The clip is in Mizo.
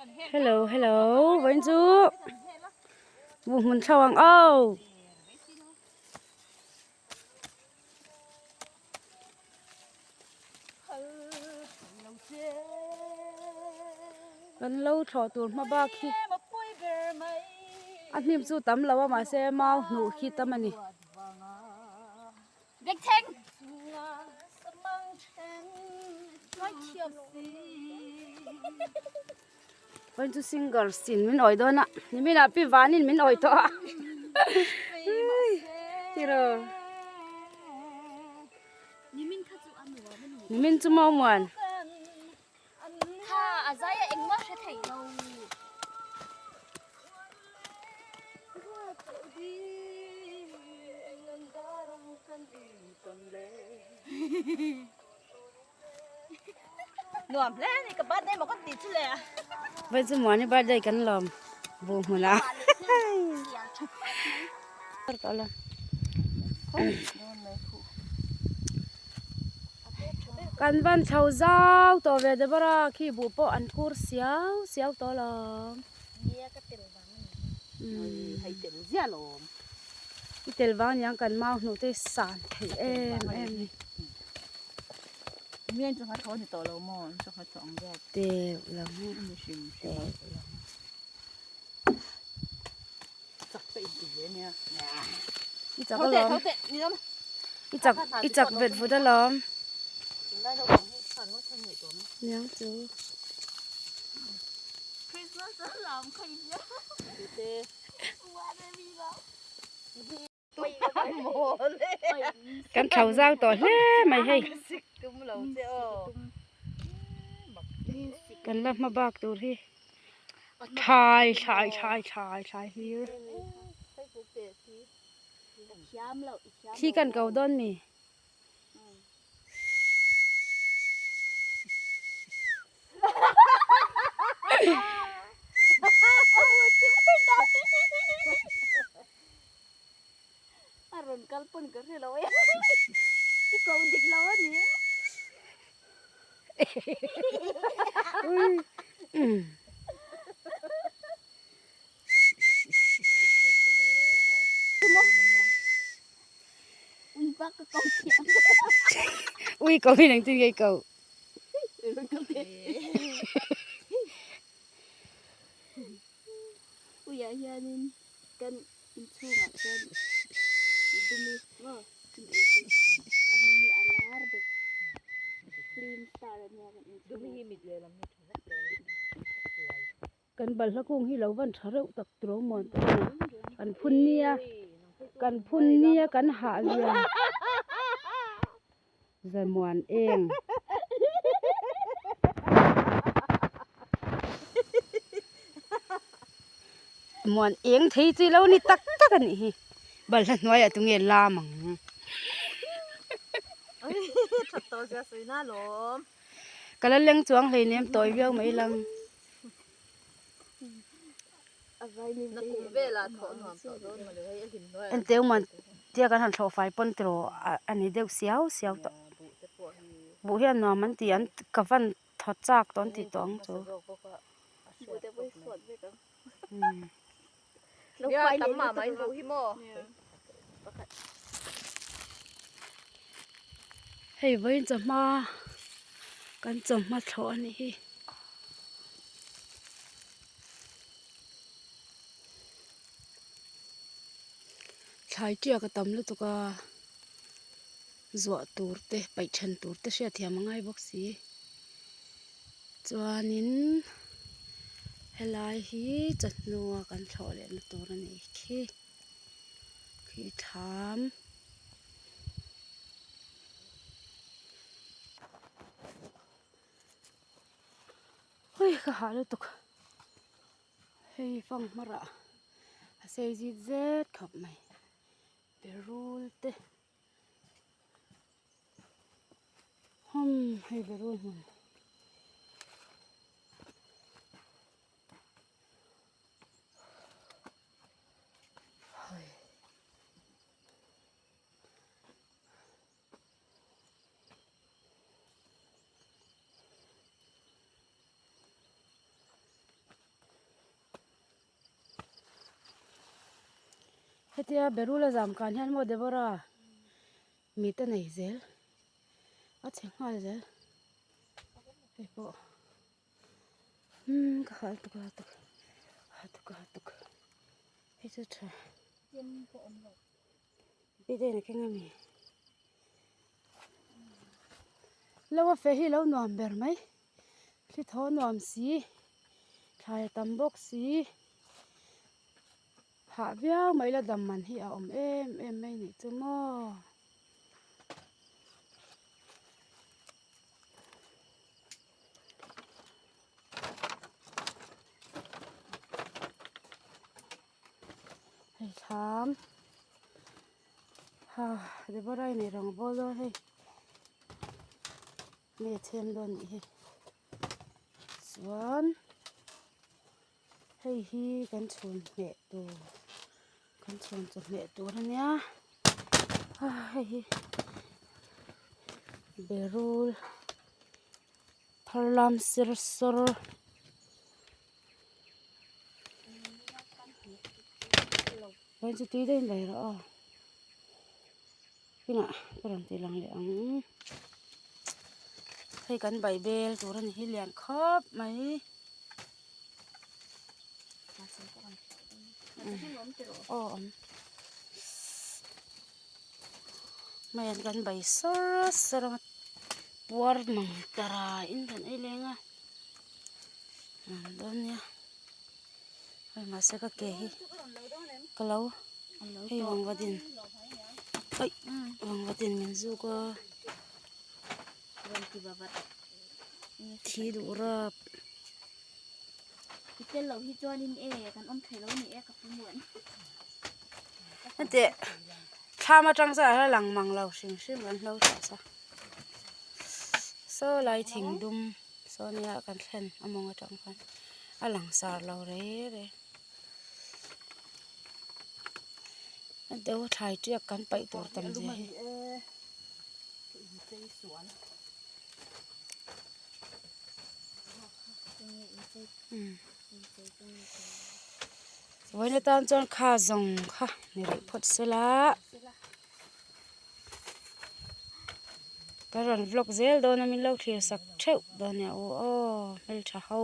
Hello hello vawiin chu buh hmun thlo ang aw. Kan lo thlawh tur hma bak hi a hnim chu tam lo a mahse mau hnuh khi tam a ni. Vawiin chu singer sin min awih dawn a niminah pi vanin min awih tawh a tiraw nimin chu maw muan. Kha a zai a engmah hre thei lo. Nuam hle ni ka birthday maw kan tih chu le. Vai chu muani birthday kan lawm bu hmun a. Kan van chho zau tawh ve Deborah khi buh pawh an kur siau siau tawh alawm. Nia ka tel vang a ni. Hei tel ziah alawm. I tel vang aniang kan mau hnuh te san thei em em ni. Mian chu hma thaw ni tawh lo maw an chu hma thaw ang zawk. Teuh lo maw. Ni hrim hrim a. Chak te inti ve nia. I chak alawm. I chak i chak vet vut alawm. Niang chu. Kan thlo zau tawh hle mai hei. Kan la hma bak tur hi. Thlai thlai thlai thlai thlai hlir. Thi kan ko dawn mi. A rawn kal pawn ka hre lo e. I ko dik lo a ni. Ui bak ka ko thiam. Ui ko hi nang tin nge ko. Ui ah hianin kan inchhungah chuan dumi maw thil ei chu a hming hi a lar ber film star a nia kan inchhungah. Kan balhla kung hi lo van tha reuh tak tur awm muan tawh a ni kan phun nia kan phun nia kan hah zia Zamuan eng. Muan eng thei chi lo ni tak tak a nih hi. Balhla hnuaiah tunge lam ang. That tawh zia sawi na lawm. Ka la leng chuang hleinem tawi viau mai lang. Enteu man tia kan han thlawh fai pawn tiraw a ni deuh siau siau tawh buh hian nuam an ti an ka van thaw chak tawh an ti tawh ang chu hei vawiin chawhma kan chawhma thlawh a nih hi. Thlai tiak a tam lutuk a, zuah tur te paih then tur te hriatthiam a ngai bawk si. Chuanin helai hi chawhnu a kan thlawh leh na tur a nih khi, khi thlam. Ui ka hah lutuk hei fang hmarah a sei zit zet khawp mai berul te hum hei berul hmun. Hetia berul a zam kan hian maw Deborah mit a nei zel a chhe nghal zel hei pawh umm ka hal tuk a tuk a tuk a tuk hei chu tha bidena keng a mi lo a feh hi lo nuam ber mai thli thaw nuam si thlai a tam bawk si. Hah viau mai la dam man hi a awm em em mai nih chu maw. Hei thlam ha Deborah i nei rawng bawl dawn hei nge chhem dawn nih hi chuan. Hei hi kan chhun hmeh tur kan chhun chaw hmeh tur a nia hei hi berul thar lam ser sawr. Vawiin chu tui daih mai rawh aw kinah ka rawn ti lang leh ang hei kan baibel tur a ni hi lian khawp mai. Aw awm mai an kan bai sawr sawr ang a puar mang tara in kan ei leng a dawn nia hei mahse ka ke hi ka lo hei vangvat in aih vangvat in min zuk a thi duh rap. I tel loh hi chuanin e kan awm thei lo ni e ka pu muan. Heti thlam atang chuan a la lang mang lo hrim hrim kan hlo tawh sa. Saw lai thing dum saw nia kan thlen a mawng atang khan a lang sar lo re re. A deuh a thlai tiak kan paih tur tam zia hi. Vawiin atan chuan kha zawng kha ni rih phawt sela ka rawn vlog zel dawn a min lo thlir sak theuh dawn nia aw aw hmeltha ho.